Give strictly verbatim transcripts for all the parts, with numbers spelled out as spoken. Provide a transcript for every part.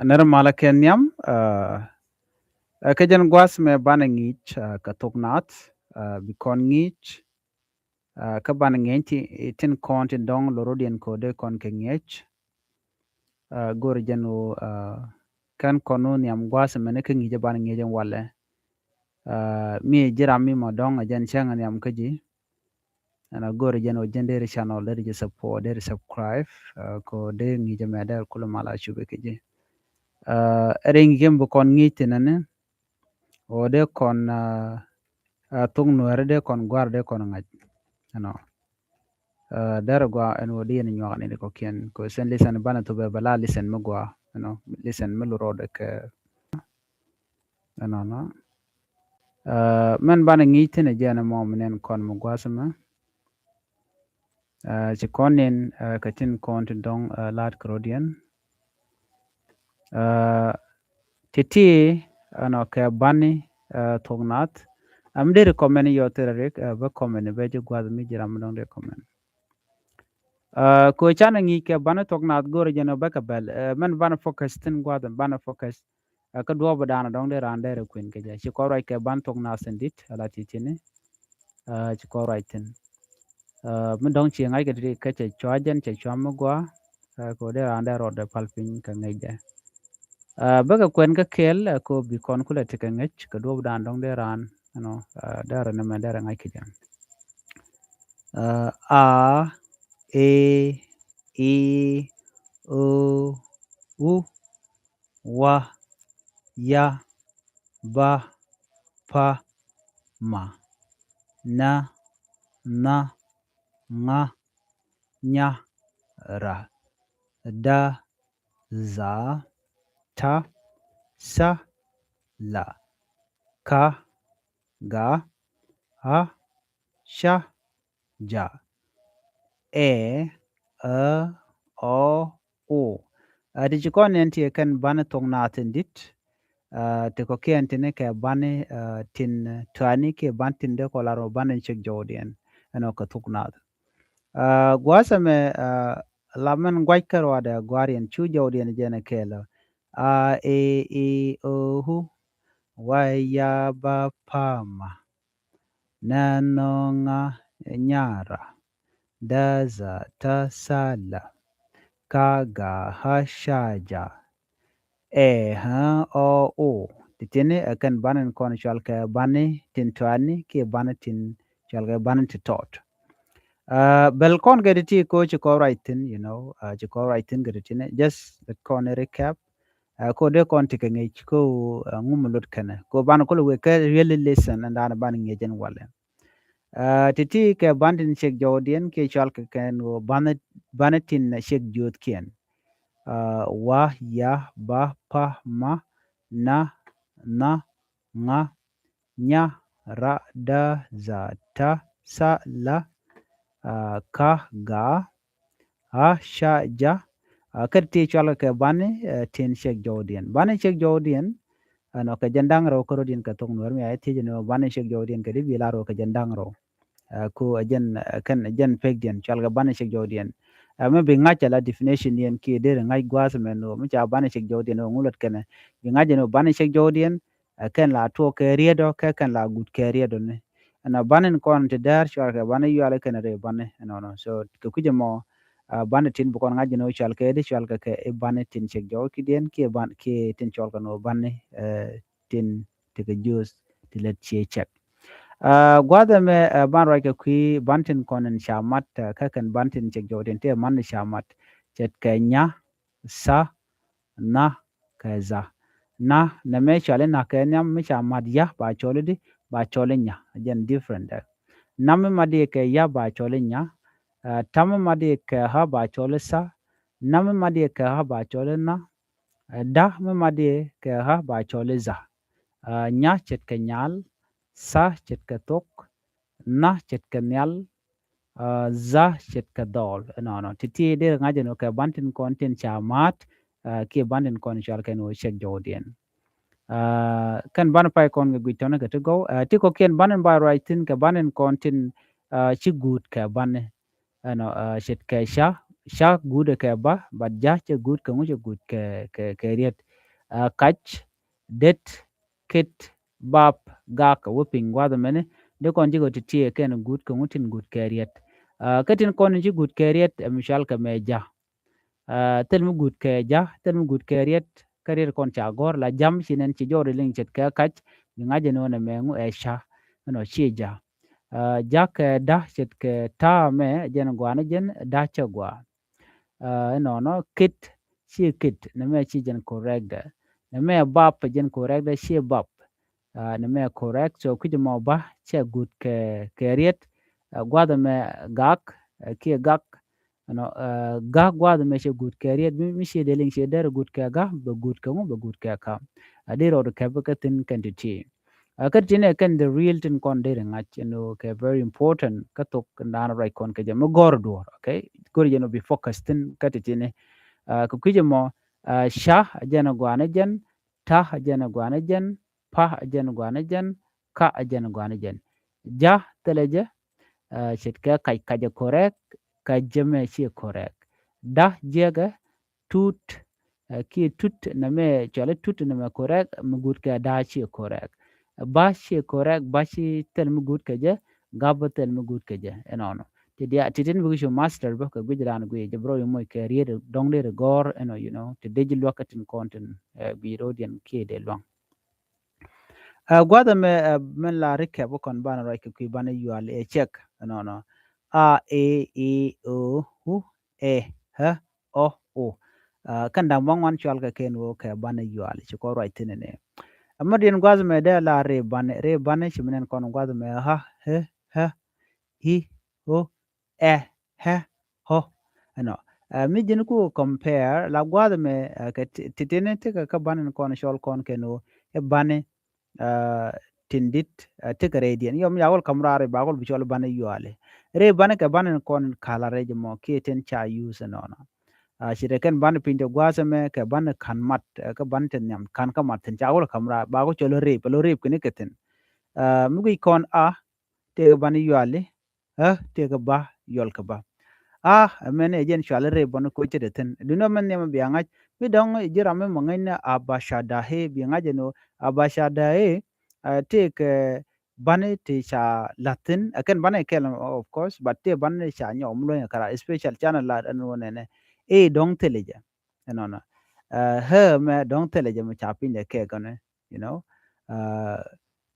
Nɛr malä kɛ nhiam, ɛ, kä jɛn gua̱a̱th mɛ banɛ ŋi̱i̱c, ɛ, kɛ thok naath, ɛ, bi kɔn ŋi̱i̱c, ɛ, kä banɛ ŋi̱i̱c ti, tin kɔn tin dɔ̱ŋ lorodiɛn kɛ ɣöö dee kɔn kɛ ŋi̱i̱c. Ɛ, go̱o̱rɛ jɛn ɣöö, ɛ, kɛn kɔn wä nhiam gua̱a̱th mɛn kä ŋi̱i̱c ɛ banɛ ŋi̱i̱c ɛn walɛ. Ɛ, mi ji̱ ram mi ma dɔ̱ŋ ɛ jɛn cäŋ ɛ nhiam kä ji̱. Ɛn a go̱o̱rɛ jɛn ɣöö jɛn deri channel deri jɛ support, deri subscribe, ɛ, kɛ ɣöö dee ŋi̱i̱c ɛmɛ deri kulɛ mal a cupɛ kɛ ji̱. Ɛ, ɛ ri ŋi̱i̱c ɛmɛ bi kɔn ŋi̱i̱c thin ɛni ɣöö dee kɔn, ɛ, ɛ, thok nuɛɛri dee kɔn gua̱r dee kɔn ŋa̱c. Ɛnɔ. Ɛ, deri gua ɛn ɣöö dee yɛn nyuak ni di kɔkiɛn kɛ ɣöö cɛn listen banɛ thop bɛ bɛ la listen mi gua, ɛnɔ, listen mi lurɔɔdɛ kɛ Ɛnɔnɔ. Ɛ, mɛn banɛ ŋi̱i̱c thi̱n ɛ jɛn ɛmɔ mi nɛn kɔn mi gua̱a̱th ɛmɛ. Ɛ, ci kɔn nin, ɛ, kɛ tin kɔn ti dɔ̱ŋ, ɛ, la̱t kɛ rɔ̱diɛn. Ɛ, ti̱ti̱ ɛnɔ kɛ bani, ɛ, thok naath. Ɛ, mi deri comment yɔ thil rik, ɛ, bä comment bɛ ji̱ gua̱a̱th mi ji̱ ram mi dɔ̱ŋ dee comment. Ɛ, kɛ ɣöö canɛ ŋi̱i̱c kɛ bani thok naath go̱o̱rɛ jɛn ɔ bä kɛ bɛl. Ɛ, mɛn banɛ focus thi̱n gua̱a̱th banɛ focus. Ɛ, kä duɔ̱ɔ̱p dan dɔ̱ŋ dee raan dee rɛ kuën kɛ jɛ. Ci kɔn ruac kɛ ban thok naath in dit, ala ti̱ti̱ni. Ɛ, ci kɔn ruac thi̱n. Ɛ, mi dɔ̱ŋ ci ŋa̱c kɛ ti kä cɛ cua jɛn, cɛ cua mi gua. Ɛ, kɛ ɣöö dee raan dee rɔɔdɛ pal piny kɛ ŋäc jɛ. Ɛ, bä kɛ kuɛn kä kɛɛl, ɛ, kɛ ɣöö bi kɔn kulɛ ti kɛ ŋäc, kɛ duɔ̱ɔ̱p dan dɔ̱ŋ dee raan, you know, ɛ, dee rɛ nɛmɛ dee rɛ ŋa̱c kɛ jɛ. Ɛ, a, e, i, o, u, wa, ya, ba, pa, ma, na, nha, ŋa, nya, ra, da, dha, ta, tha, la, ka, ga, ɣa, ca, ja, ɛ, ä, ɔ, o. Ɛ, ti ci kɔn nɛn ti kɛn bani thok naath in dit. Ɛ, ti kɔ̱kiɛn tini kɛ bani, ɛ, tin tuani kiɛ ban tin dee kɔ lar bani cik jɔwdiɛn. Ɛnɔ kɛ thok naath. Ɛ, gua̱a̱th ɛmɛ, ɛ, la mɛn gua̱c kä ruaadɛ gua̱a̱r yɛn cu jɔwdiɛn jɛn ɛ kɛɛl ɔ. A, e, i, o, u, wa, ya, ba, pa, ma, na, nha, ŋa, nya, ra, da, dha, ta, tha, la, ka, ga, ɣa, ca, ja, ɛ, ä, ɔ, o. Ti tini ɛ kɛn bani kɔn cual kɛ bani tin tuani kiɛ bani tin cual kɛ bani ti tɔt. Ɛ, bɛl kɔn kɛ ti ti ko ci kɔn ruac thi̱n, you know, ɛ, ci kɔn ruac thi̱n kɛ ti tini. Just let kɔn recap. Ɛ, ko dee kɔn ti kɛ ŋi̱i̱c ko, ɛ, ŋum lot kɛnɛ. Ko ban kul wek kɛ really listen and dan ban ŋi̱i̱c ɛn walɛ. Ɛ, ti ti kɛ ban tin cek jɔwdiɛn kiɛ cual kɛ kɛn ɣöö bani, bani tin cek jiöthkiɛn. Ɛ, wa, ya, ba, pa, ma, na, nha, ŋa, nya, ra, da, dha, ta, tha, la, ɛ, ka, ga, ɣa, ca, ja. Ɛ, kä ti cual kɛ bani, ɛ, tin cek jɔwdiɛn. Bani cek jɔwdiɛn, ɛnɔ kɛ jɛn da̱ŋ rɛw kä rɔ̱diɛn kɛ thok nuɛr mi a thiec ni bani cek jɔwdiɛn kɛ di bi lar wä kɛ jɛn da̱ŋ rɛw. Ɛ, ku ɛ jɛn, ɛ, kɛn ɛ jɛn pekdiɛn cual kɛ bani cek jɔwdiɛn. Ɛ, mi bi ŋa̱c ala definition yɛn kiɛ deri ŋa̱c gua̱a̱th mɛn wä mi ca bani cek jɔwdiɛn wä ŋulut kɛnɛ. Bi ŋa̱c jɛn wä bani cek jɔwdiɛn, ɛ, kɛn la tuɔɔk kɛ riet ɔ, kɛ kɛn la gut kɛ riet ɔ ni. Ɛnɔ bani kɔn ti däär cual kɛ bani yual kɛn ri bani, ɛnɔnɔ. So kɛ kui̱c ɛmɔ, ɛ, bani tin bi kɔn ŋa̱c jɛn wä cual kɛ di cual kɛ kɛ i̱ bani tin cek jɔwdiɛn kiɛ ban, kiɛ tin cual kɛ ni wä bani, ɛ, tin ti kɛ jiöth ti lät cie cɛk. Ɛ, gua̱a̱th ɛmɛ, ɛ, ban ruac kɛ kui̱ ban tin kɔn in ca mat, ɛ, kä kɛn ban tin cek jɔwdiɛn ti ɛ man in ca mat. Ce̱tkɛ nya, tha, nha, kɛ dha. Na, nɛmɛ cɔali na kɛ nhiam mi ca mat ya ba cɔli di, ba cɔli nya. Jɛn different dɛ. Na mi mat di kɛ ya ba cɔli nya. Ɛ, ta mi mat di kɛ ɣa ba cɔli tha. Na mi mat di kɛ ɣa ba cɔli nha. Ɛ, da mi mat di kɛ ɣa ba cɔli dha. Ɛ, nya ce̱tkɛ nyal, tha ce̱tkɛ thok, nha ce̱tkɛ nhial, ɛ, dha ce̱tkɛ dhɔl. Ɛnɔnɔ. Ti ti deri ŋa̱c ɛn wä kɛ ban tin kɔn tin ca ma̱a̱t, ɛ, kiɛ ban tin kɔn cual kɛn wä cek jɔwdiɛn. Ɛ, kɛn ban pay kɔn kɛ guic tɔni kɛ ti gɔw. Ɛ, ti kɔkiɛn ban in ba ruac thi̱n kɛ ban in kɔn tin, ɛ, ci guut kɛ bani. Ɛnɔ, ɛ, ce̱tkɛ ca, ca guut kɛ ba, but ja cɛ guut kɛ ŋu cɛ guut kɛ, kɛ, kɛ riet. Ɛ, kac, det, kit, bap, gak, wä piny gua̱th ɛmɛni. Dee kɔn ji̱ kɛ ti tiee kɛn guut kɛ ŋu tin guut kɛ riet. Ɛ, kä tin kɔn ci guut kɛ riet, ɛ mi cual kɛ mɛ ja̱. Ɛ, thil mi guut kɛ ja̱, thil mi guut kɛ riet, kä riet kɔn ca gɔ̱r la jam ci nɛn ci jɔɔr liŋ ce̱tkɛ kac, bi ŋa̱c ɛn ɣöö nɛmɛ ŋu ɛ ca, ɛnɔ ci ja̱. Ɛ, ja̱ kɛ da̱ ce̱tkɛ ta̱a̱ mɛ jɛn gua̱a̱ni jɛn da̱ cɛ gua̱a̱. Ɛ, ɛnɔnɔ kit, ci kit, nɛmɛ ci jɛn correct dɛ. Nɛmɛ bap jɛn correct dɛ, ci bap. Ɛ, nɛmɛ correct. So kui̱c mɔ ba cɛ guut kɛ, kɛ riet. Ɛ, gua̱th ɛmɛ gak, ɛ, kiɛ gak. Ɛnɔ, ɛ, gak gua̱th ɛmɛ cɛ guut kɛ riet. Mi, mi ci dee liŋ ci derɛ guut kɛ gak, bɛ guut kɛ ŋu, bɛ guut kɛ ka. Ɛ, di rɔɔd kɛ bä kä thin kɛn ti ti. Ɛ, kä ti ti nɛ kɛn the real tin kɔn derɛ ŋa̱c, ɛn ɣöö kɛ very important kä thok kɛn da̱a̱n ruac kɔn kɛ jɛ mi gɔ̱r duɔ̱ɔ̱r, okay? Gɔ̱r jɛ nɔ bi focus thin kä ti ti nɛ. Ɛ, kɛ kui̱c mɔ, ɛ, ca, jɛn gua̱a̱ni jɛn, ta, jɛn gua̱a̱ni jɛn, pa, jɛn gua̱a̱ni jɛn, ka, jɛn gua̱a̱ni jɛn. Ja̱ thilɛ jɛ, ɛ, ce̱tkɛ kac, kac ɛ correct, kac jɛ mɛ ci correct. Da̱ jiɛkɛ, tut, ɛ, kiɛ tut nɛmɛ, cuali tut nɛmɛ correct, mi guut kɛ da̱ ci correct. Ba ci correct, ba ci thil mi guut kɛ jɛ, gap bä thil mi guut kɛ jɛ, ɛnɔnɔ. Ti dia, ti tin bikɛ cu master bä kɛ guic raan guic, jɛ bro yi moc kɛ riet dɔŋ dee ri gɔ̱r, ɛnɔ, you know, ti dee ji̱ luäk kä tin kɔn tin, ɛ, guic ro̱diɛn kiɛ dee luaŋ. Ɛ, gua̱th ɛmɛ, ɛ, mɛn la recap kɔn banɛ ruac kɛ kui̱ banɛ yual ɛ check, ɛnɔnɔ. A, e, i, o, u, ɛ, ɛ, ɔ, o. Ɛ, kɛn da̱ŋ bä ŋuan cual kɛ kɛn ɣöö kɛ banɛ yual ci kɔn ruac thi̱n ɛnɛ. Ɛmɛ diɛn gua̱th ɛmɛ dee la rep banɛ, rep banɛ ci mi nɛn kɔn gua̱th ɛmɛ, ɣä, ɣä, ɣä, i, o, ɛ, ɛ, ɔ. Ɛnɔ. Ɛ, mi ji̱n ku compare la gua̱th ɛmɛ, ɛ, kɛ ti, ti, tin tekɛ kä banɛ kɔn cɔl kɔn kɛn ɣöö ɛ banɛ, ɛ, tin di̱t, ɛ, tekɛ rɛydiɛn. Yɔ mi ca wäl ka̱m raar i̱ ba wäl bi cɔl banɛ yuali. Rɛy banɛ kɛ banɛ kɔn ka̱l a rɛy jɛ mɔ kiɛ tin ca use ɛnɔnɔ. Ɛ, ci rɛ kɛn banɛ piny te gua̱a̱th ɛmɛ kɛ banɛ ka̱n mat, ɛ, kɛ banɛ te nhiam ka̱n kä mat thi̱n ca wäl ka̱m raar ba wäl cɔl rɛy, ba lɔ rɛy kɛn kɛ thi̱n. Ɛ, mi guic kɔn a, tëëkɛ banɛ yuali, ɛ, tëëkɛ ba, yuɔl kɛ ba. A, ɛmɛn ɛ jɛn cuali rɛy bɔni koc cɛ te thi̱n. Duundɛ mɛn nhiam bia ŋa̱c. Mi dɔ̱ŋ ji̱ ram mi mɔ ŋäcnɛ a ba ca da ɛ, bia ŋa̱c ɛn ɣöö a ba ca da ɛ, ɛ, tëëkɛ banɛ ti ca la̱th thi̱n. Ɛ kɛn banɛ kɛl, of course, but tëë banɛ ca nyɔk mi luɔ̱nyɛ kɛ raar, especially canɛ la̱th ɛn ɣöö nɛnɛ. Ɛ dɔ̱ŋ thilɛ jɛ. Ɛnɔnɔ. Ɛ, ɣä mɛ dɔ̱ŋ thilɛ jɛ mɛ ca piny dɛ kɛɛk ɛnɛ. You know, ɛ,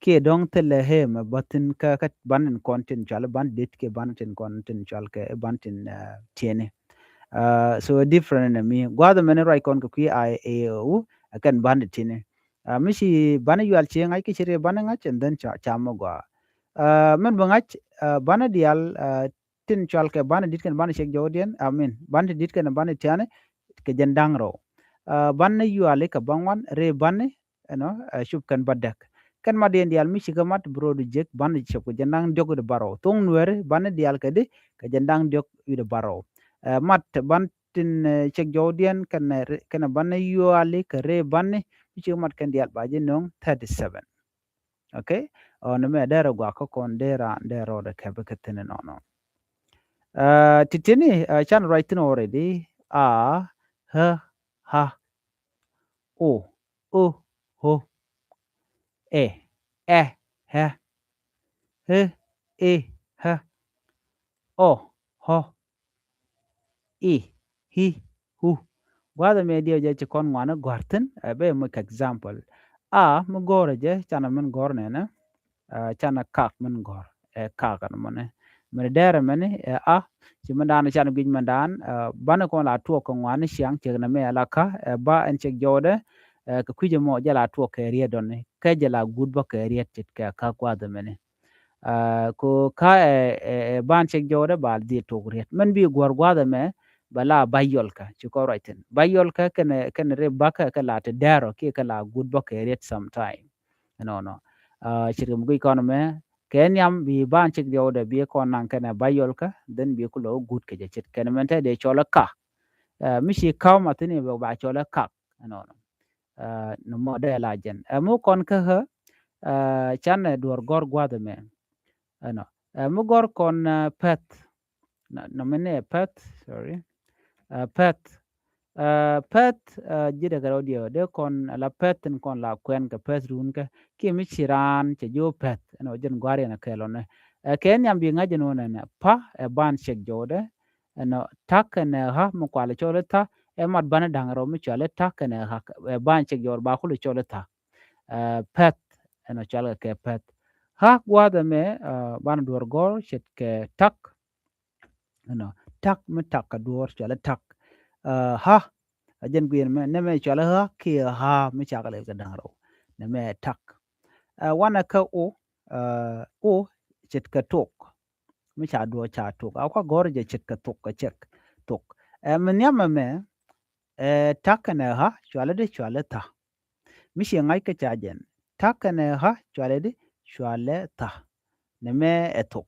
kiɛ dɔ̱ŋ thilɛ ɣä mɛ bä thi̱n kä, kä ban tin kɔn tin cual, ban dit kiɛ ban tin kɔn tin cual kɛ, ban tin, ɛ, tiɛni. Ɛ, so different ɛnɛ mi gua̱th ɛmɛn ruac kɔn kɛ kui̱ a, e, o, u, ɛ kɛn ban tin tiɛni. Ɛ, mi ci ban yual ci ŋa̱c ki ci ri ban ŋa̱c, and then ca, ca mɛ gɔaa. Ɛ, mɛn bi ŋa̱c, ɛ, ban diaal, ɛ, tin cual kɛ ban dit kɛn ban cek jɔwdiɛn, I mean, ban ti dit kɛn ban tiani, kɛ jɛn da̱ŋ rɛw. Ɛ, ban ni yuali kɛ ba ŋuan, ri ban ni, you know, ɛ, cup kɛn ba dɛk. Kɛn mat diɛn diaal mi cikɛ mat bi rɔɔdu jek ban cep kɛ jɛn da̱ŋ diɔk wi̱dɛ ba rɛw. Thoŋ nuɛɛri ban ni diaal kɛ di, kɛ jɛn da̱ŋ diɔk wi̱dɛ ba rɛw. Ɛ, mat ban tin, ɛ, cek jɔwdiɛn kɛn, ɛ, ri, kɛn ban ni yuali kɛ ri ban ni, mi cikɛ mat kɛn diaal ba ji̱ no̱o̱ŋ thirty seven. Okay? Ɔ, ni mɛ derɛ guakä kɔn derɛ, derɛ rɔɔdɛ kɛpɛ kɛ thi̱n nɔnɔ. Ɛ, ti ti̱ni, ɛ, can ruac thi̱n already. A, ɣä, ɣa. O, o, o. Ɛ, ɛ, ɛ. Ɣä, ɛ, ɣä. Ɔ, ɔ. I, hi, hu. Gua̱a̱th ɛmɛ diɛw jɛ ci kɔn ŋuani gɔ̱a̱r thi̱n, ɛ, bɛ muk example. A, mi gɔ̱rɛ jɛ, canɛ min gɔ̱r nɛnɛ, ɛ, canɛ kak min gɔ̱r, ɛ, kak ɛn mɔnɛ. Min dɛrɛ mɛni, ɛ, a, ci min daan can guic min daan, ɛ, banɛ kɔn la tuɔk kɛ ŋuani ciaŋ, cek nɛ mɛ ala ka, ɛ, ba ɛn cek jɔwdɛ, ɛ, kɛ kui̱c ɛmɔ jɛ la tuɔk kɛ riet dɔni, kɛ jɛ la gut bä kɛ riet cit kɛ kak gua̱a̱th ɛmɛni. Ɛ, ko ka ɛ, ɛ, ɛ, ban cek jɔwdɛ ba dhil tok riet. Mɛn bi guɔ̱r gua̱a̱th ɛmɛ, ba la ba yɔlkä, ci kɔ ruac thi̱n. Ba yɔlkä kɛnɛ, kɛnɛ ri bakä kɛ la ti dɛrɔ, kiɛ kɛ la gut bä kɛ riet sometime. Ɛnɔnɔ. Ɛ, ci rim guic kɔn ɛmɛ, kɛ nhiam bi ban cek jɔwdɛ bi kɔn naŋ kɛnɛ ba yɔlkä, then bi kulɔ gut kɛ jɛ cit. Kɛnɛ mɛn te dee cɔl ɛ ka. Ɛ, mi ci kaw ma thi̱n i̱ bɛ ba cɔl ɛ kak. Ɛnɔnɔ. Ɛ, ni mɔ dee la jɛn. Ɛ, mi kɔn kä ɣä, ɛ, canɛ duɔr gɔ̱r gua̱a̱th ɛmɛ. Ɛnɔ. Ɛ, mi gɔ̱r kɔn, ɛ, pɛth. Nɔ, nɔ mi ni ɛ pɛth, sorry. Ɛ, pɛth. Ɛ, pɛth, ɛ, ji̱ dee kɛ rɛw diɛ dee kɔn la pɛth in kɔn la kuɛn kɛ pɛth run kɛ kiɛ mi ci raan cɛ ji̱ wä pɛth ɛn ɔ jɛn gua̱r yɛn ɛ kɛɛl ɔnɛ. Ɛ, kɛ nhiam bi ŋa̱c ɛn ɣän ɛnɛ pa ɛ ban cɛk jɔwdɛ. Ɛn ɔ tak ɛn ɛ ɣä mi kual cɔl i̱ tha ɛ mat ban da̱ŋ rɛw mi cual i̱ tak ɛn ɛ ɣä ɛ ban cɛk jɔwdɛ ba kul cɔl i̱ tha. Ɛ, pɛth ɛn ɔ cual kɛ kɛ pɛth. Ɣä gua̱a̱th ɛmɛ, ɛ, ban duɔ̱r gɔ̱r ce̱tkɛ tak. Ɛnɔ tak mi tak kɛ duɔ̱ɔ̱r cuali tak. Ɛ, ɣä a jɛn guiɛn mɛ nɛmɛ cuali ɣä kiɛ ɣä mi cakɛ lɛl kɛ da̱ŋ rɛw. Nɛmɛ ɛ tak. Ɛ, wanɛ kä o, ɛ, o ce̱tkɛ tok. Mi ca duɔ̱ɔ̱r ca tok a kua gɔ̱r jɛ ce̱tkɛ tok kɛ cɛk tok. Ɛ, mi nhiamɛ mɛ ɛ tak kɛnɛ ɣä cuali di cuali tha. Mi ci ŋa̱c kä ca jɛn tak kɛnɛ ɣä cuali di cuali tha. Nɛmɛ ɛ thok.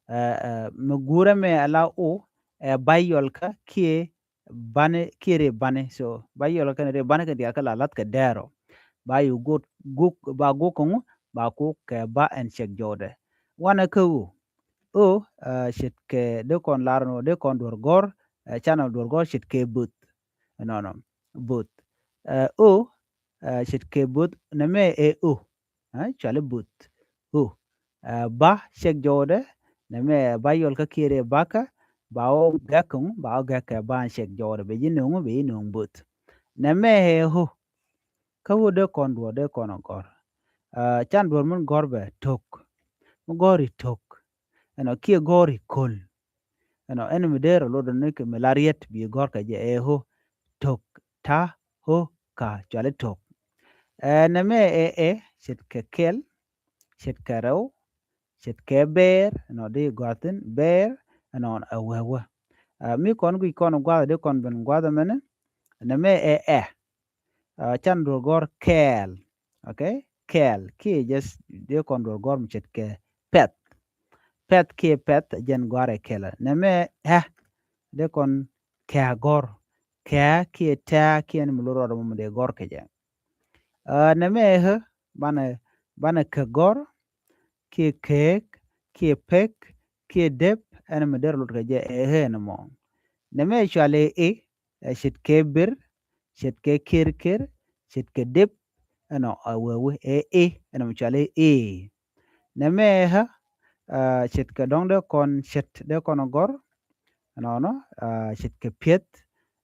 Ɛ, ɛ, mi guurɛ mɛ ala o ɛ bay yɔlkä kiɛ bani kiɛ ri bani. So bay yɔlkä kɛnɛ ri bani kɛ diakä la lath kɛ dɛɛrɔ. Ba yu guk, guk, ba guk kɛ ŋu ba kuk kɛ ba ɛn cɛk jɔwdɛ. Wanɛ kä ɣöö ɣöö, ɛ, ce̱tkɛ dee kɔn lar ni ɣöö dee kɔn duɔ̱r gɔ̱r, ɛ, canɛ duɔ̱r gɔ̱r ce̱tkɛ bo̱th. Ɛnɔnɔ bo̱th. Ɛ, ɣöö, ɛ, ce̱tkɛ bo̱th nɛmɛ ɛ ɣöö, ɛ, cuali bo̱th. Ɣöö, ɛ, ba cɛk jɔwdɛ nɛmɛ ɛ ba yɔl kä kiɛri ɛ bakä ba ɣöö gɛk kɛ ŋu ba ɣöö gɛk kɛ ba cɛk jɔwdɛ bɛ ji̱ nöŋ bɛ ji̱ nöŋ bo̱th. Nɛmɛ ɛ ɣöö kä ɣöö dee kɔn duɔ̱ɔ̱r dee kɔn ɛ gɔ̱r. Ɛ, can duɔ̱ɔ̱r min gɔ̱r bɛ tok. Mi gɔ̱r i̱ tok. Ɛnɔ kiɛ gɔ̱r i̱ köl. Ɛnɔ ɛn mi dee rɔ lot ni kɛ mi la riet bi gɔ̱r kɛ jɛ ɛ ɣöö tok ta ɣöö ka cuali tok. Ɛ, nɛmɛ ɛ ɛ ce̱tkɛ kɛl, ce̱tkɛ rɛw, ce̱tkɛ bɛɛr, ɛnɔ di gua̱thin bɛɛr, ɛnɔ ɛ wee wee. Ɛ, mi kɔn guic kɔn gua̱th di kɔn ben gua̱th ɛmɛni. Nɛmɛ ɛ ɛ. Ɛ, can duɔ̱r gɔ̱r kɛɛl. Okay? Kɛɛl kiɛ jɛ dee kɔn duɔ̱r gɔ̱r mi ce̱tkɛ pɛth. Pɛth kiɛ pɛth jɛn gɔ̱a̱r ɛ kɛɛl. Nɛmɛ ɛ dee kɔn kɛ gɔ̱r. Kɛ kiɛ tɛ kiɛ ni mi lot rɔɔdɛ mɔ mi dee gɔ̱r kɛ jɛ. Ɛ, nɛmɛ ɛ ɣä banɛ, banɛ kɛ gɔ̱r kiɛ keek kiɛ pek kiɛ dep ɛn mi der lot kɛ jɛ ɛ ɣä ɛn mɔ. Nɛmɛ ɛ cuali i̱ ɛ ce̱tkɛ bir, ce̱tkɛ kir kir, ce̱tkɛ dep, ɛnɔ ɛ wee wee ɛ i̱ ɛn mi cuali i̱. Nɛmɛ ɛ ɣä, ɛ, ce̱tkɛ dɔ̱ŋ dee kɔn ce̱t dee kɔn gɔ̱r. Ɛnɔnɔ, ɛ, ce̱tkɛ pieth,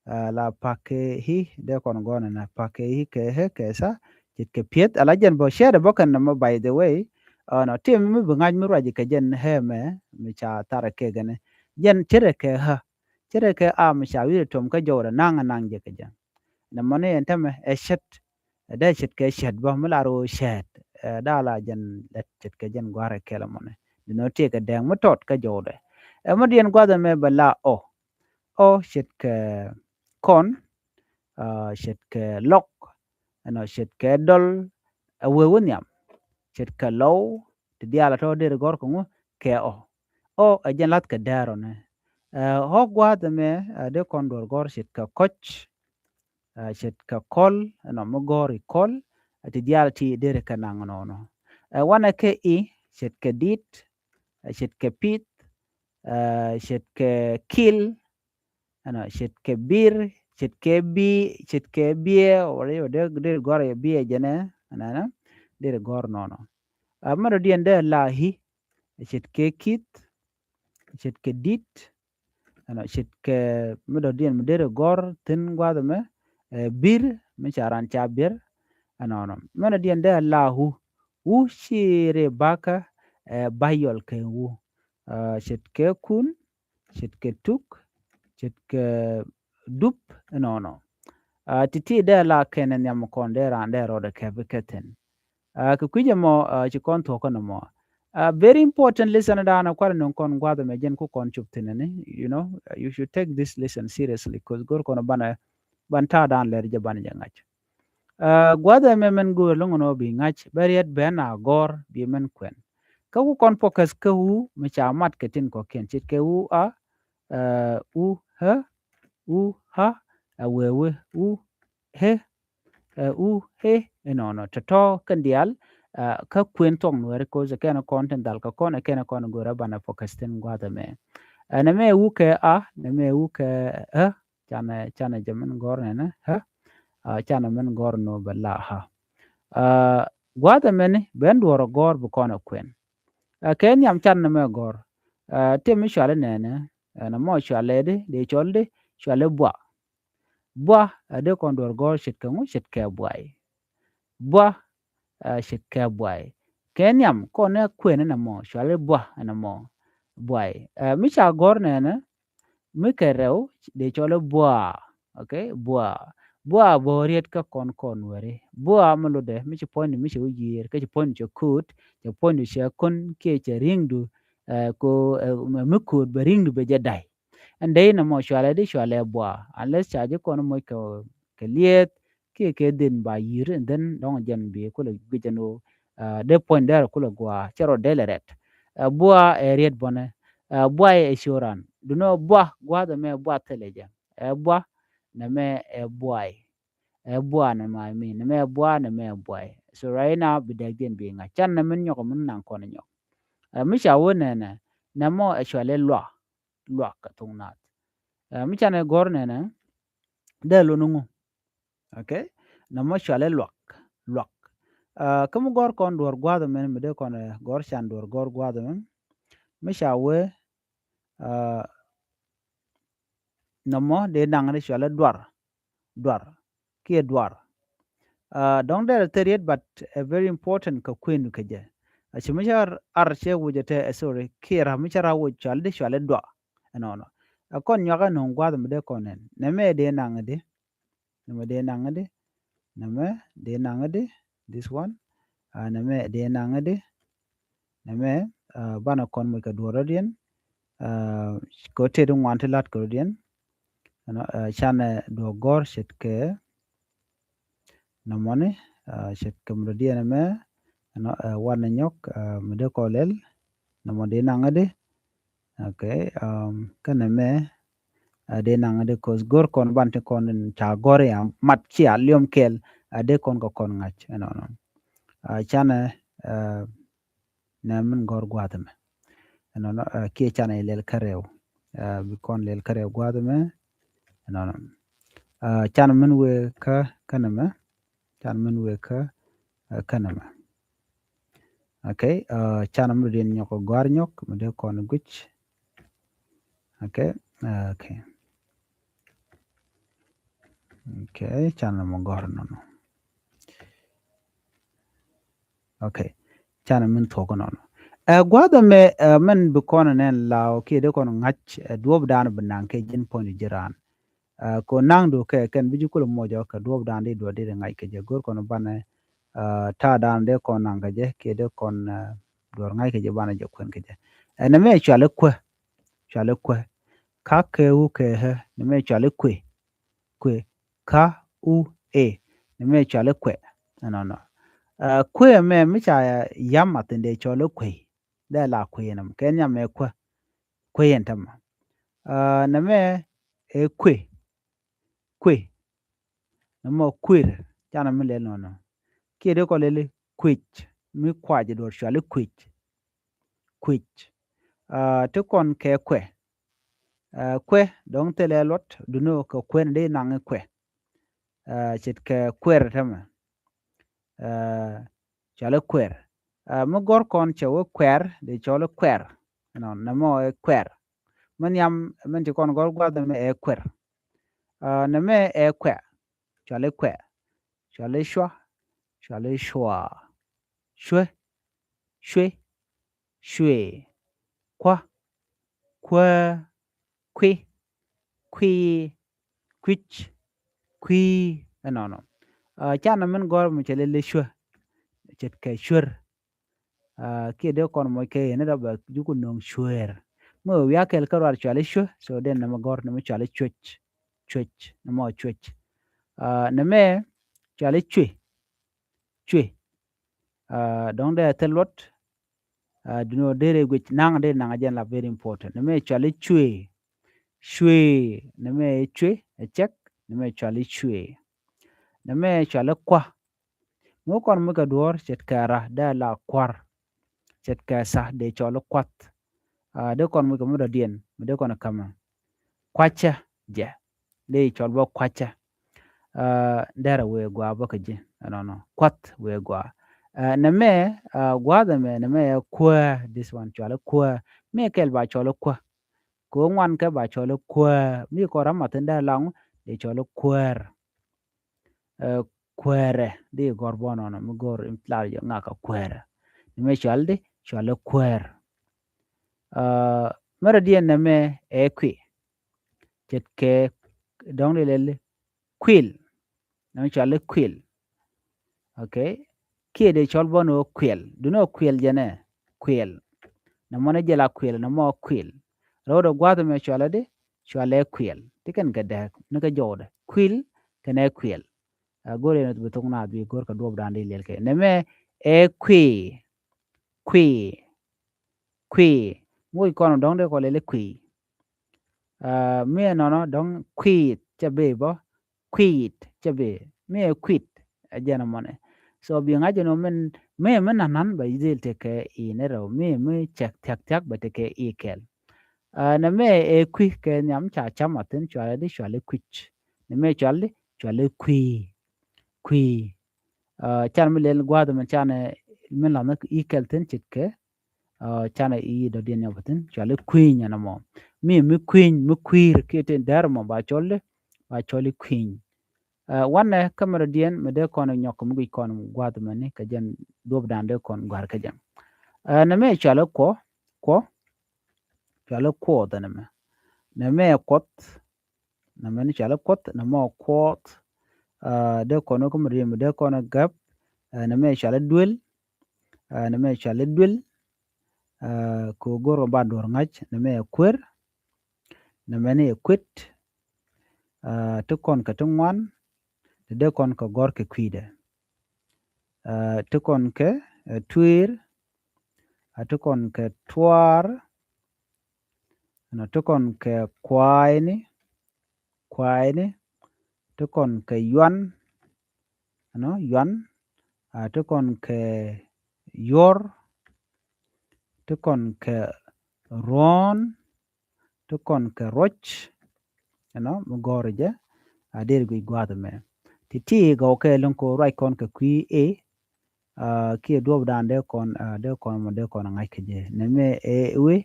ɛ, la pakɛ i̱ dee kɔn gɔ̱r nɛnɛ pakɛ i̱ kɛ ɣä kɛ tha, ce̱tkɛ pieth, ala jɛn bä cɛɛt ɛ bä kɛn nɛmɛ by the way. Ɛnɔ ti mi bi ŋa̱c mi ruac kɛ jɛn ɣä mɛ mi ca tharɛ kɛ gɛnɛ. Jɛn ce̱tkɛ ɣä. Ce̱tkɛ a mi ca wi̱i̱ tuɔm kä jɔwdɛ naŋ naŋ jɛ kɛ jɛ. Nɛ mɔni ɛn tämɛ ɛ cɛt. Ɛ dee ce̱tkɛ cɛt bä mi lar ɣöö cɛt. Ɛ daa la jɛn lɛt ce̱tkɛ jɛn gua̱a̱r ɛ kɛl mɔni. Di nɔ tiɛɛkɛ dɛŋ mi tɔt kä jɔwdɛ. Ɛ mi diɛn gua̱a̱th ɛmɛ bɛ la ɔ. Ɔ ce̱tkɛ kɔn. Ɛ ce̱tkɛ lɔk. Ɛnɔ ce̱tkɛ dɔl. Ɛ wee wä nhiam. Ce̱tkɛ lɔw. Ti diaal ɛ tɔ der gɔ̱r kɛ ŋu kɛ ɔ. Ɔ ɛ jɛn lath kɛ dɛɛr ɔ nɛ. Ɛ ɣɔ̱k gua̱a̱th ɛmɛ ɛ dee kɔn duɔ̱r gɔ̱r ce̱tkɛ kɔc. Ɛ ce̱tkɛ kɔl ɛnɔ mi gɔ̱r i̱ kɔl. Ɛ ti diaal ti der kɛ naŋ nɔnɔ. Ɛ wanɛ kɛ i̱ ce̱tkɛ dit. Ɛ ce̱tkɛ pith. Ɛ ce̱tkɛ kil. Ɛnɔ ce̱tkɛ bir, ce̱tkɛ bi, ce̱tkɛ biɛ, wala yɛ dee, dee gɔ̱r yɛ biɛ jɛnɛ, ɛnɔ, ɛnɔ, dee gɔ̱r nɔnɔ. Ɛ mi dɔ̱diɛn dee la i̱, ce̱tkɛ kith, ce̱tkɛ dit, ɛnɔ ce̱tkɛ mi dɔ̱diɛn mi dee gɔ̱r thi̱n gua̱a̱th ɛmɛ, ɛ bir, mi ca ran ca bir, ɛnɔnɔ. Mi dɔ̱diɛn dee la wu, wu ci ri bakä, ɛ bayɔl kɛ wu. Ɛ ce̱tkɛ kun, ce̱tkɛ tuk, ce̱tkɛ dup, ɛnɔnɔ. Ɛ ti̱ti̱ dee la kɛn ɛ nhiam kɔn dee raan dee rɔɔdɛ kɛp kɛ thi̱n. Ɛ kɛ kui̱c ɛmɔ, ɛ ci kɔn thuɔ̱k kɔn ɛmɔ. Ɛ very important lesson daanɛ kualɛ ni kɔn gua̱th ɛmɛ jɛn ku kɔn cop thi̱n ɛni, you know, you should take this lesson seriously, 'cause go̱r kɔn banɛ, ban ta̱a̱ daan lɛr jɛ banɛ jɛ ŋa̱c. Ɛ gua̱th ɛmɛ mɛn go̱o̱r lo̱ŋ ɛnɔ bi ŋa̱c bɛ riɛt bɛ na gɔ̱r bi mɛn kuɛn. Kä ku kɔn focus kä wu mi ca mat kɛ tin kɔ̱kiɛn ce̱tkɛ wu a, ɛ wu ɣä, wu ɣä, ɛ wee wee wu ɣä, ɛ wu ɣä, ɛnɔnɔ tɔ̱tɔ̱ kɛn diaal. Ɛ kä kuën thuɔ̱k nuɛɛri ko̱c ɛ kɛn kɔn tin dhal kɛ kɔn ɛ kɛn kɔn go̱o̱rä banɛ focus tin gua̱th ɛmɛ. Ɛ nɛmɛ wu kɛ a, nɛmɛ wu kɛ ɣä, Canɛ, canɛ jɛ min gɔ̱r nɛnɛ, hä? Aa, canɛ min gɔ̱r nɔ bɛ la, hä? Aa, gua̱a̱th ɛmɛni ben duɔ̱ɔ̱r ɔ gɔ̱r bi kɔn ɛ kuɛn. Aa, kɛ nhiam can nɛmɛ gɔ̱r. Aa, tëë mi cuali nɛnɛ, ɛn ɛmɔ cuali di, dee cɔl di, cuali bua. Bua, ɛ dee kɔn duɔ̱ɔ̱r gɔ̱r ce̱tkɛ ŋu, ce̱tkɛ buay. Bua, ɛ, ce̱tkɛ buay. Kɛ nhiam kɔn ɛ kuɛn ɛn ɛmɔ, cuali bua ɛn ɛmɔ, buay. Ɛ, mi ca gɔ̱r nɛnɛ, mi kɛ rɛw, dee cɔl i̱ bua. Ok, bua. Bua bä riet kä kɔn kɔn weri. Bua mi lotdɛ, mi ci puɔ̱nydu mi cɛ wi̱c yiër, kä ci puɔ̱nydu cɛ ko̱o̱t, cɛ puɔ̱nydu cɛ ko̱n, kiɛ cɛ ri̱ŋdu, ɛ, ko, ɛ, mi ko̱o̱t bɛ ri̱ŋdu bɛ jɛ day. Ɛn dey nɛ mɔ cualɛ di cualɛ bua. Unless ca ji̱ kɔn moc kɛ, kɛ lieth, kiɛ kɛ dhin ba yiër, and then dɔ̱ŋ jɛn bi kulɛ guic ɛn ɣöö, ɛ, dee puɔ̱ny dɛr kulɛ gua̱a̱, cɛ rɔ delɛ rɛt. Ɛ, bua ɛ riet bɔnɛ. Ɛ, bua ɛ cio̱ran. Dunɔ bua, gua̱a̱th ɛmɛ bua thilɛ jɛ. Ɛ bua, nɛmɛ ɛ buay. Ɛ bua nɛmɛ, I mean, nɛmɛ ɛ bua, nɛmɛ ɛ buay. So right now, bi dɛkdiɛn bi ŋa̱c. Can nɛ min nyɔk, min naŋ kɔn nyɔk. Ɛ, mi ca wä nɛnɛ, nɛmɔ ɛ cualɛ luak, luak kɛ thok naath. Ɛ, mi canɛ gɔ̱r nɛnɛ, dee lon ŋu. Ok? Nɛmɔ cualɛ luak, luak. Ɛ, kä mi gɔ̱r kɔn duɔ̱ɔ̱r gua̱a̱th ɛmɛn, mi dee kɔn, ɛ, gɔ̱r can duɔ̱ɔ̱r gɔ̱r gua̱a̱th ɛmɛn. Mi ca wee, ɛ, nɔmɔ dee naŋ ni cualɛ duar, duar, kiɛ duar. Ɛ, dɔ̱ŋ dee rɛ thil riet, but ɛ very important kɛ kuëndu kɛ jɛ. Ɛ, ci mi ca ar cɛ wucɛ tɛ, ɛ, sorry, kiɛ ra mi ca ra wuc cualɛ di cualɛ dua. Ɛnɔnɔ. Ɛ kɔn nyuakä nöŋ gua̱a̱th mi dee kɔn nɛn. Nɛmɛ dee naŋ di. Nɛmɛ dee naŋ di. Nɛmɛ dee naŋ di. This one. Ɛ, nɛmɛ dee naŋ di. Nɛmɛ, ɛ, banɛ kɔn moc kɛ duɔ̱ɔ̱r rɔ̱diɛn. Ɛ, kɛ ɣöö tëë di ŋuan ti la̱t kɛ rɔ̱diɛn. Ɛnɔ, ɛ, canɛ duɔ̱ɔ̱r gɔ̱r ce̱tkɛ nɔmɔni, ɛ, ce̱tkɛ mi rɔ̱diɛn ɛmɛ. Ɛnɔ, ɛ, wanɛ nyɔk, ɛ, mi dee kɔ lɛl. Nɔmɔ dee naŋ di. Ok, um, kä nɛmɛ, ɛ, dee naŋ di, 'cause go̱r kɔn ban ti kɔn in ca gɔ̱r ya mat cia liɔm kɛl, ɛ, dee kɔn kɛ kɔn ŋa̱c. Ɛnɔnɔ. Ɛ, canɛ, ɛ, nɛ min gɔ̱r gua̱a̱th ɛmɛ. Ɛnɔnɔ, ɛ, kiɛ canɛ lɛl kä rɛw. Ɛ, bi kɔn lɛl kä rɛw gua̱a̱th ɛmɛ. Ɛnɔnɔ. Ɛ, canɛ min wee kä, kä nɛmɛ. Canɛ min wee kä, ɛ, kä nɛmɛ. Ok, ɛ, canɛ min rɔ̱diɛn nyɔk gɔ̱a̱r nyɔk, mi dee kɔn guic. Ok, ɛ, ok. Ok, canɛ mɔ gɔ̱r nɔnɔ. Ok, canɛ min thuɔ̱k nɔnɔ. Ɛ, gua̱a̱th ɛmɛ, ɛ, min bi kɔn nɛn law kiɛ dee kɔn ŋa̱c, ɛ, duɔ̱ɔ̱p dan bi naŋ kɛ ji̱n puɔ̱ny ji̱ raan. Ɛ, kɛ naŋdu kɛ kɛn bi ji̱ kulɛ mocɔ kɛ duɔ̱ɔ̱p dan di duɔ̱ɔ̱r di ŋa̱c kɛ jɛ, go̱r kɔn banɛ, ɛ, ta̱a̱ dan dee kɔn naŋ kɛ jɛ kiɛ dee kɔn, ɛ, duɔ̱ɔ̱r ŋa̱c kɛ jɛ, banɛ jɛ kuɛn kɛ jɛ. Ɛ, nɛmɛ cuali kuɛ. Cuali kuɛ. Ka kɛ u kɛ ɛ. Nɛmɛ cuali kuɛ. Kuɛ. Ka u ɛ. Nɛmɛ cuali kuɛ. Ɛnɔnɔ. Ɛ, kuɛ mɛ mi ca yam mathin dee cuali kuɛ. Dee la kuɛ nɛmɛ. Kɛ nyam ɛ kuɛ. Kuɛ yɛn tämɛ. Ɛ, nɛmɛ ɛ kuɛ. Kuɛ. Nɛmɔ kuer. Canɛ mi lɛl nɔnɔ. Kiɛ dee kɔ lɛli kuec. Mi kuac duɔ̱ɔ̱r cuali kuec. Kuec. Ɛ, ti kɔn kɛ kuɛ. Ɛ, kuɛ, dɔ̱ŋ thilɛ luɔt, dunɔ kɛ kuɛ ni dee naŋ kuɛ. Ɛ, ce̱tkɛ kuɛr tämɛ. Ɛ, cuali kuɛr. Ɛ, mi gɔ̱r kɔn cɛ wee kuɛr, dee cɔl kuɛr. Ɛnɔ, nɛmɔ ɛ kuɛr. Mi nhiam, min ci kɔn gɔ̱r gua̱th ɛmɛ ɛ kuɛr. Ɛ, nɛmɛ ɛ kuɛ. Cuali kuɛ. Cuali cua. Cuali cua. Cuɛ. Cuɛ. Cuɛ. Kua. Kuɛ. Kui̱. Kui̱. Kui̱c. Kui̱. Ɛnɔnɔ. Ɛ, canɛ min gɔ̱r mi cɛ lɛ lɛ cuɛ. Ce̱tkɛ cuer. Ɛ, kiɛ dee kɔn moc kɛ yɛn ni dɔ bɛ ji̱ ku nöŋ cuer. Mi wee wi̱i̱ a kɛl kä ruaar cuali cuɛ, so den nɛmɛ gɔ̱r nɛmɛ cuali cuec. Cuec. Nɛmɔ cuec. Ɛ, nɛmɛ cuali cuɛ. Cuɛ. Ɛ, dɔ̱ŋ dee thil luɔt. Ɛ, dunɔ dee rɛ guic naŋ dee naŋ jɛn la very important. Nɛmɛ cuali cuɛ. Cuɛ. Nɛmɛ cuɛ. Ɛ cɛk. Nɛmɛ cuali cuɛ. Nɛmɛ cuali kua. Ŋu kɔn mi kɛ duɔ̱ɔ̱r ce̱tkɛ ra dee la kua̱r. Ce̱tkɛ sa dee cɔl kuath. Ɛ, dee kɔn mi kɛ mi dɔ̱diɛn mi dee kɔn kämɛ. Kuacä jɛ. dee cɔl bä kua̱cä. Aa, derɛ wëë gɔaa bä kä ji̱ ɛnɔnɔ. Kua̱th wëë gɔaa. Aa, nɛmɛ, aa, gua̱a̱th ɛmɛ, nɛmɛ ɛ kuäär, this one cɔalɛ kuäär. Mi kɛl ba cɔl kuäär. Kɛ ɣöö ŋuan kɛ ba cɔl kuäär. Mi kɔn ram mathin dee laŋ dee cɔl kuäär. Aa, kuäärɛ, dee gɔr bä nɔnɔ, mi gɔr in lar jɛ ŋakä kuäärɛ. Nɛmɛ cɔal di, cɔal kuäär. Aa, mɛrɛ diɛn nɛmɛ ɛ kui̱. Ce̱tkɛ dɔ̱ŋ di lɛl kuil. Nɛmɛ cɔal kuil. Okay. Kiɛ dee cɔl bä ni ɣöö kuil. Duni ɣöö kuil jɛnɛ. Kuil. Nɛmɔ ni jɛ la kuil, nɛmɔ kuil. Rɛwdɛ gua̱a̱th ɛmɛ cɔalɛ di, cɔalɛ kuil. Ti kɛn kɛ dääk ni kä jɔwdɛ. Kuil kɛnɛ kuil. Aa, go̱o̱r yɛn bi thok naath bi go̱o̱r kɛ duɔ̱ɔ̱pdan di liɛl kɛ. Nɛmɛ ɛ kui̱. Kui̱. Kui̱. Moc kɔn dɔ̱ŋ dee kɔ lɛl kui̱. Aa, mi ɛnɔnɔ dɔ̱ŋ kui̱t cɛ bi bä. Kui̱t cɛ bi. Mi ɛ kui̱t ɛ jɛn ɛmɔnɛ. So bi ŋa̱c ɛn ɣöö min, mi, mi na̱n na̱n bɛ dhil tekɛ i̱ ni rɛw. Mi, mi cɛk thia̱k thia̱k bɛ tekɛ i̱ kɛl. Aa, nɛmɛ ɛ kui̱ kɛ nhiam ca cam a thi̱n, cɔalɛ di, cɔalɛ kui̱c. Nɛmɛ cɔal di, cɔalɛ kui̱. Kui̱. Aa, canɛ mi lɛl gua̱a̱th ɛmɛ canɛ mi la̱th i̱ kɛl thi̱n ce̱tkɛ. Aa, canɛ i̱ dɔ̱diɛn nyɔk thi̱n, cɔalɛ kui̱ny ɛn ɛmɔ. Mi, mi kui̱ny, mi kui̱r kiɛ tin däär ɛmɔ ba cɔl di, ba cɔl i̱ kui̱ny. Aa, wanɛ kä mɛ dɔ̱diɛn mɛ dee kɔn nyɔk mi guic kɔn gua̱a̱th ɛmɛni kɛ jɛn duɔ̱ɔ̱pdan dee kɔn gɔ̱a̱r kɛ jɛn. Aa, nɛmɛ cɔalɛ kuɔ, kuɔ. Cɔalɛ kuɔth ɛn ɛmɛ. Nɛmɛ kuɔth. Nɛmɛ ni cɔalɛ kuɔth, nɛmɛ kuɔth. Aa, dee kɔn kä mɛ dee, mɛ dee kɔn gäp. Aa, nɛmɛ cɔalɛ duel. Aa, nɛmɛ cɔalɛ duel. Aa, kɛ ɣöö go̱r kɛ ba duɔ̱ɔ̱r ŋa̱c, nɛmɛ ɛ kuer. Nɛmɛ ni ɛ kuet. Aa, ti kɔn kɛ ti ŋuan, ti dee kɔn kɛ gɔ̱r kɛ kui̱dɛ. Aa, ti kɔn kɛ, ɛ, tueer. Aa, ti kɔn kɛ tuaar. Ɛnɔ ti kɔn kɛ kuayni, kuayni. Ti kɔn kɛ yuan, ɛnɔ yuan. Aa, ti kɔn kɛ yuɔr. Ti kɔn kɛ ruɔ̱ɔ̱n. Ti kɔn kɛ ruɔ̱c. Ɛnɔ mi gɔ̱r jɛ. Aa, deri guic gua̱a̱th ɛmɛ. Ti ti gɔw kɛ liŋ ko ruac kɔn kɛ kui̱ i̱. Aa, kiɛ duɔ̱ɔ̱pdan dee kɔn, aa, dee kɔn mɔ dee kɔn ŋa̱c kɛ jɛ. Nɛmɛ ɛ wee,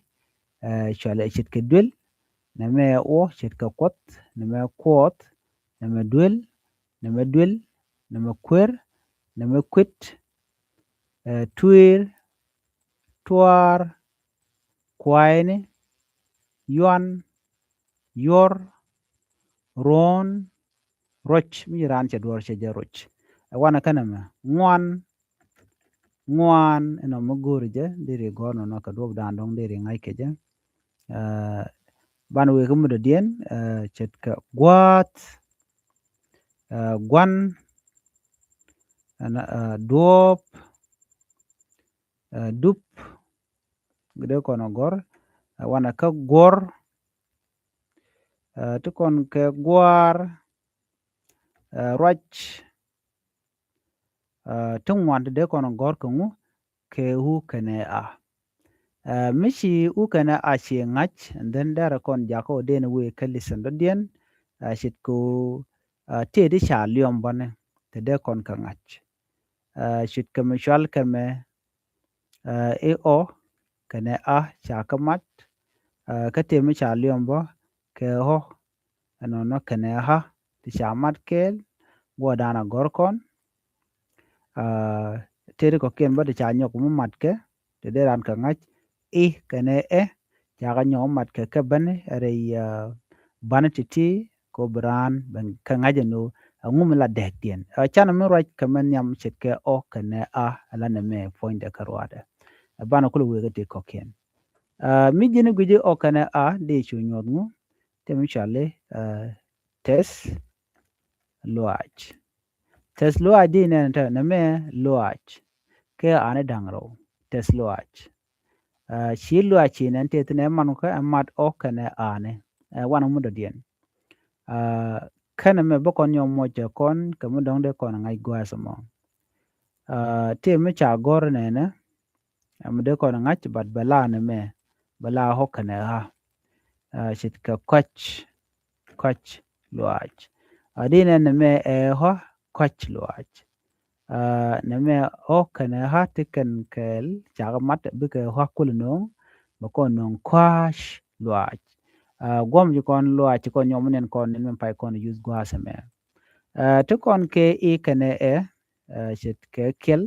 aa, cɔalɛ ce̱tkɛ duel. Nɛmɛ ɛ wä ce̱tkɛ kuɔth. Nɛmɛ kuɔth. Nɛmɛ duel. Nɛmɛ duel. Nɛmɛ kuer. Nɛmɛ kuet. Aa, tueer. Tuaar. Kuayni. Yuan. Yuɔr. Ruɔ̱ɔ̱n. Ruɔ̱c. Mi ci raan cɛ duɔ̱ɔ̱r cɛ jɛ ruɔ̱c. Ɛ wanɛ kɛnɛ mɛ ŋuan. Ŋuan. Ɛnɔ mi go̱o̱ri jɛ deri gɔ̱r nɔnɔ kɛ duɔ̱ɔ̱pdan dɔ̱ŋ deri ŋa̱c kɛ jɛ. Aa, banɛ wee kä mi dɔ̱diɛn, aa, ce̱tkɛ gua̱a̱th. Aa, gua̱n. Ɛnɔ, aa, duɔ̱ɔ̱p. Aa, dup. Dee kɔn gɔ̱r. Aa, wanɛ kä guɔ̱r. Aa, ti kɔn kɛ gua̱a̱r. Aa, ruac. Aa, ti ŋuan ti dee kɔn gɔ̱r kɛ ŋu, kɛ u kɛnɛ a. Aa, mi ci u kɛnɛ a ci ŋa̱c, and then derɛ kɔn jakä ɔ den wee kä listen dɔ̱diɛn. Aa, ce̱tkɛ ɣöö, aa, tëë ti ca liɔm bäni ti dee kɔn kɛ ŋa̱c. Aa, ce̱tkɛ mi cɔal kɛ mɛ, aa, i̱ ɔ kɛnɛ a ca kä mat. Aa, kä tëë mi ca liɔm bä kɛ ɣɔ̱, ɛnɔnɔ kɛnɛ ɣa̱ ti ca mat kɛɛl, guɔdan a gɔ̱r kɔn. Aa, tëë ti kɔ̱kiɛn bä ti ca nyɔk mi mat kɛ, ti dee raan kɛ ŋa̱c i̱ kɛnɛ ɛ, ca kɛ nyɔk mi mat kɛ kɛ bäni rɛy, aa, bäni ti̱ti̱ kɛ ɣöö bi raan ben kɛ ŋa̱c ɛn ɣöö ɛŋu mi la dääkdiɛn. Aa, canɛ mi ruac kɛ mɛ nhiam ce̱tkɛ ɔ kɛnɛ a, ɛ la nɛmɛ puɔ̱nydɛ kä ruaadɛ. Ɛ banɛ kulɛ wëë kä tëë kɔ̱kiɛn. Aa, mi ji̱n gui̱ci ɔ kɛnɛ a dee cu nyuɔ̱th ŋu, tëë mi cɔal i̱, aa, tɛth luaac. Tɛth luaac di nɛn te nɛmɛ luaac. Kɛ ani da̱ŋ rɛw. Tɛth luaac. Aa, ci luaac ci nɛn tëë thin ɛ man kä ɛ mat ɔ kɛnɛ ani. Ɛ wanɛ mi dɔ̱diɛn. Aa, kɛnɛ mɛ bä kɔn nyɔk muɔc kɛ kɔn kɛ mi dɔ̱ŋ dee kɔn ŋa̱c gua̱a̱th ɛmɔ. Aa, tëë mi ca gɔ̱r nɛnɛ. Aa, mi dee kɔn ŋa̱c, but bɛ la nɛmɛ. Bɛ la ɣɔ̱ kɛnɛ ɣa̱. Aa, ce̱tkɛ kɔ̱c. Kɔ̱c. luaac. A di nɛ nɛmɛ ɛ ɣɔ̱ kɔ̱c luaac. A nɛmɛ ɣɔ̱ kɛnɛ ɣa̱ ti kɛn kɛɛl cakɛ mat bikɛ ɣɔ̱ kul no̱o̱ŋ bɛ kɔn no̱o̱ŋ kɔ̱a̱c luaac. A guɔ̱m ci kɔn luaac ci kɔn nyɔm nɛn kɔn nɛn mɛ pay kɔn yuth gua̱a̱th ɛmɛ. A ti kɔn kɛ i̱ kɛnɛ ɛ, a ce̱tkɛ kiɛl.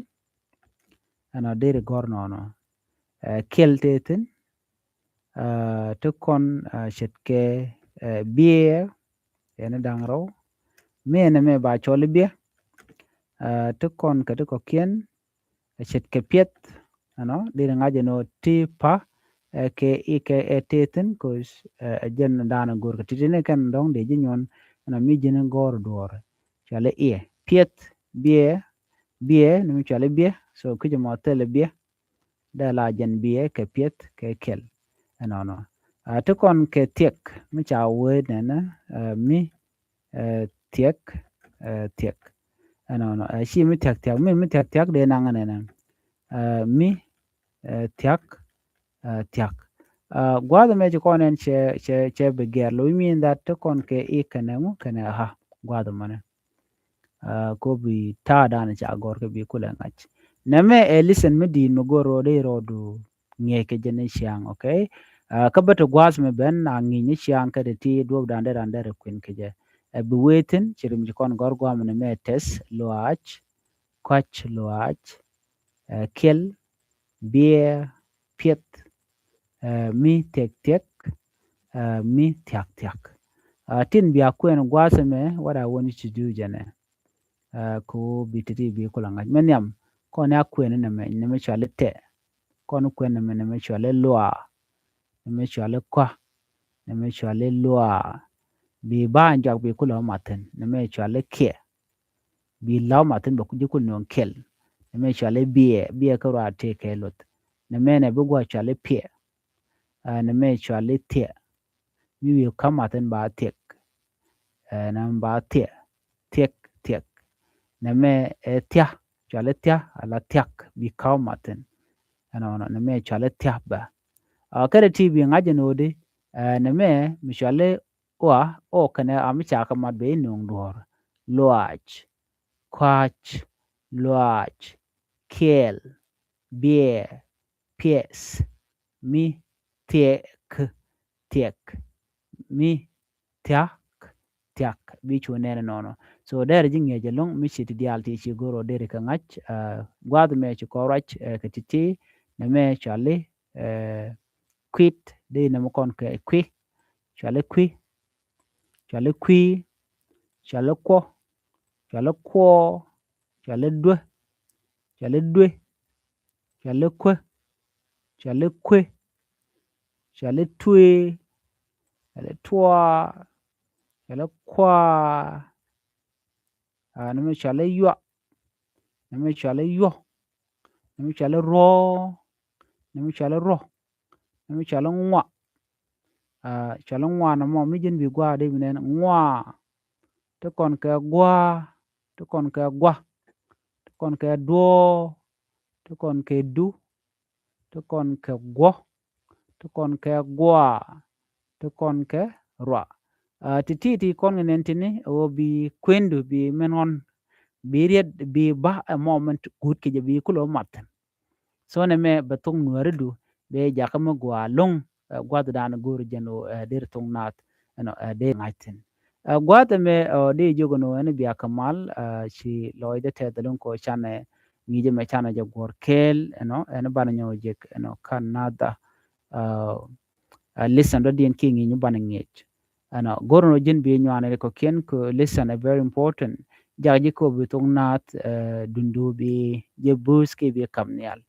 Ɛnɔ deri gɔ̱r nɔnɔ. Ɛ kiɛl tëë thi̱n. Ɛ ti kɔn, ɛ ce̱tkɛ, ɛ biɛ, ɛn da̱ŋ rɛw. Mi ɛn ɛmɛ ba cɔl i̱ biɛ. Ɛ ti kɔn kɛ ti kɔ̱kiɛn, ɛ ce̱tkɛ piɛth. Ɛnɔ deri ŋa̱c ɛn ɣöö ti pa̱, ɛ kɛ i̱ kɛ ɛ tëë thi̱n, 'cause, ɛ jɛn da̱a̱n ɛ go̱r kɛ ti̱ti̱ ni kɛn dɔ̱ŋ dee ji̱ nyuɔn. Ɛnɔ mi ji̱n gɔ̱r duɔ̱ɔ̱r. Cɔal i̱ iɛ. Piɛth, biɛ, biɛ, ni mi cɔal i̱ biɛ. So, ki̱cɛ mɔ thil i̱ biɛ. Dee la jɛn biɛ kɛ piɛth kɛ kɛl. Ɛnɔnɔ. A ti kɔn kɛ thiɛk, mi ca wee nɛnɛ, a mi, ɛ thiɛk, ɛ thiɛk. Ɛnɔnɔ. A ci mi thiak thiak, mi, mi thiak thiak dee naŋ nɛnɛ. A mi, ɛ thiak, ɛ thiak. A gua̱a̱th ɛmɛ ci kɔn ɛn cɛ, cɛ, cɛ bi gɛr. Lo mi mean that ti kɔn kɛ i̱ kɛnɛ ŋu kɛnɛ ɣa̱. Gua̱a̱th ɛmɔnɛ. A ko bi ta̱a̱ da̱a̱n ca gɔ̱r kɛ bi kulɛ ŋa̱c. Nɛmɛ ɛ listen mi di̱i̱t mi go̱r rɔɔd i̱ rɔɔdu ŋi̱eec kɛ jɛ ni ciaŋ, okay? A kä bä ti gua̱a̱th mi ben a ŋi̱i̱c ni ciaŋ kɛ ti ti duɔ̱p da̱a̱n dee da̱a̱n dee rɛ kuën kɛ jɛ. Ɛ bi wee thi̱n ci rim ci kɔn gɔ̱r gua̱a̱m nɛmɛ tɛth luaac, kɔ̱a̱c luaac, ɛ kiɛl, biɛ, piɛth, ɛ mi thiɛk thiɛk, ɛ mi thiak thiak. A tin bia kuɛn gua̱a̱th ɛmɛ, what I want you to do jɛnɛ. Ɛ ko bi titi bi kulɛ ŋa̱c. Mɛ nhiam, kɔn ya kuɛn nɛmɛ, nɛmɛ cɔal i̱ tɛ. Kɔn kuɛn nɛmɛ, nɛmɛ cɔal i̱ luaa. Nɛmɛ cɔal i̱ kɔ̱a̱. Nɛmɛ cɔal i̱ luaa. Bi ba jɔak bi kulɛ mat thi̱n. Nɛmɛ cɔal i̱ kiɛ. Bi law mat thi̱n bɛ ji̱ kul nööŋ kɛl. Nɛmɛ cɔal i̱ biɛ, biɛ kä ruaat tëë kɛ luth. Nɛmɛ nɛ bi gua̱a̱ cɔal i̱ piɛ. Ɛ nɛmɛ cɔal i̱ thiɛ. Mi wi̱i̱ ka̱m mat thi̱n ba thiɛk. Ɛ nɛmɛ ba thiɛ. Thiɛk, thiɛk. Nɛmɛ ɛ thia̱, cɔal i̱ thia̱, ala thia̱k, bi ka̱m mat thi̱n. Ɛnɔnɔ, nɛmɛ cɔal i̱ thia̱ bä. A kɛnɛ ti bi ŋa̱c ɛn ɣöödi, ɛ nɛmɛ mi cɔal i̱ ua, ɔ kɛnɛ a mi ca kɛ mat bɛ i̱ nööŋ duɔ̱ɔ̱r. Luaac, kɔ̱a̱c, luaac, kiɛɛl, biɛ, piɛth, mi, thiɛk, thiɛk, mi, thiak, thiak. Bi cu nɛn nɔnɔ. So, derɛ ji̱ ŋi̱eec ɛlɔ̱ŋ mi ci ti diaal ti ci go̱r ɔ deri kɛ ŋa̱c, a gua̱a̱th mɛ ci kɔn ruac, ɛ kɛ ti̱ti̱, nɛmɛ cɔal i̱, ɛ kui̱t, dee nɛmɛ kɔn kɛ kui̱, cɔal i̱ kui̱, cɔal i̱ kui̱, cɔal i̱ kuɔ, cɔal i̱ kuɔ, cɔal i̱ duë, cɔal i̱ duë, cɔal i̱ kuë, cɔal i̱ kuë, cɔal i̱ tuë, cɔal i̱ tuɔa, cɔal i̱ kuaa. A nɛmɛ cɔal i̱ yua, nɛmɛ cɔal i̱ yuɔ, nɛmɛ cɔal i̱ ruɔ, nɛmɛ cɔal i̱ ruɔ, nɛmɛ cɔal i̱ ŋua. A cɔal i̱ ŋua nɔmɔ mi ji̱n bi gua̱a̱ dee bi nɛn ŋua. Ti kɔn kɛ gua̱a̱, ti kɔn kɛ gua̱, ti kɔn kɛ duɔ̱ɔ̱, ti kɔn kɛ du, ti kɔn kɛ guɔ̱, ti kɔn kɛ gua̱a̱, ti kɔn kɛ rua̱. A ti̱ti̱ ti kɔn kɛ nɛn tini ɣöö bi kuendu bi mɛn ɣɔn bi riet bi ba ɛ mɔ mɛn guut kɛ jɛ bi kulɛ mat thi̱n. So nɛmɛ bɛ thok nuääridu bɛ jakä mi gua̱a̱ lo̱ŋ, ɛ gua̱thdan go̱o̱r jɛn ɣöö ɛ deri thok naath ɛnɔ ɛ dee ŋa̱c thi̱n. Ɛ gua̱a̱th ɛmɛ ɛ dee jiök ɛn ɣöö ɛn bia kɛ mal, ɛ ci lɔcdä tɛth ɛlɔ̱ŋ kɛ ɣöö canɛ ŋi̱i̱c ɛmɛ canɛ jɛ guɔ̱r kɛɛl ɛnɔ ɛn banɛ nyɔk jek ɛnɔ kan nathda. Ɛ, ɛ listen dɔ̱diɛn kiɛ ŋi̱i̱c mi banɛ ŋi̱eec. Ɛnɔ go̱r ɛn ɣöö ji̱n bi nyuanɛ kɔ̱kiɛn kɛ listen ɛ very important. Jak ji̱ kɛ ɣöö bi thok naath, ɛ dundu bi jɛ buuth kiɛ bi kam nhial.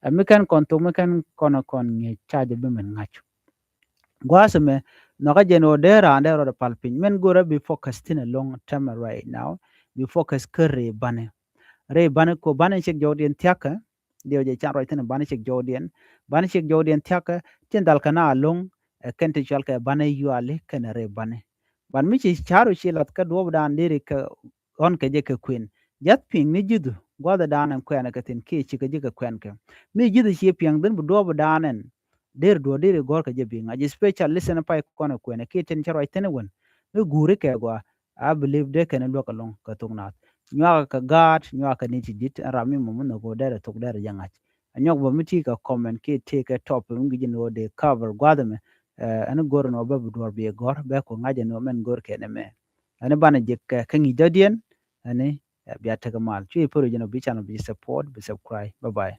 Ɛ mi kɛn kɔn thok mi kɛn kɔn kɔn ŋi̱eec ca jɛ bi min ŋa̱c. Gua̱a̱th ɛmɛ nhɔakä jɛn ɣöö dee raan dee rɔɔdɛ pal piny. Mɛn go̱rä bi focus thi̱n ɛlɔ̱ŋ tɛmɛ right now. Bi focus kä rɛy banɛ. Rɛy banɛ kɛ ɣöö banɛ cik jɔwdiɛn thia̱kä. Diɛw jɛ can ruac thi̱n banɛ cik jɔwdiɛn. Banɛ cik jɔwdiɛn thia̱kä. Tin dhal kɛ na ɛlɔ̱ŋ ɛ kɛn ti cual kɛ banɛ yuali kɛnɛ rɛy banɛ. Ban mi ci ca̱ru ci lath kä duɔ̱ɔ̱pdan deri kɛ ɣɔ̱n kɛ jɛ kɛ kuën. Jath pi̱ŋ ni ji̱thu gua̱thdan ɛn kuɛɛnɛ kɛ thi̱n kiɛ cikɛ ji̱ kɛ kuɛn kɛ. Mi ji̱thu ci pi̱ŋ dhin bi duɔ̱ɔ̱pdan ɛn. Der duɔ̱ɔ̱r deri gɔ̱r kɛ jɛ bi ŋa̱c, especially listen pay kɔn ɛ kuɛnɛ kiɛ tin cä ruac thi̱n ɛ wän. Mi guuri kɛ gɔaa. I believe dee kɛn luäk ɛlɔ̱ŋ kɛ thok naath. Nyuakä kɛ gaat, nyuakä ni ti dit, ɛn ram mi mɔ mi nhɔk ɣöö derɛ thok derɛ jɛ ŋa̱c. Ɛ nyɔk bä mi ti kɛ comment kiɛ tëë kɛ topic mi gi̱c ɛn ɣöö dee cover gua̱a̱th ɛmɛ. Ɛn go̱r ɛn ɣöö bä bi duɔ̱ɔ̱r bi gɔ̱r bɛ ku ŋa̱c ɛn ɣöö mɛn go̱r kɛn ɛmɛ. Ɛn banɛ jɛ kɛ ŋi̱i̱c dɔ̱diɛn ɛn bia tekɛ mal. Cuɛ i̱ pär jɛn ɔ bi channel bi support, bi subscribe. Bye bye.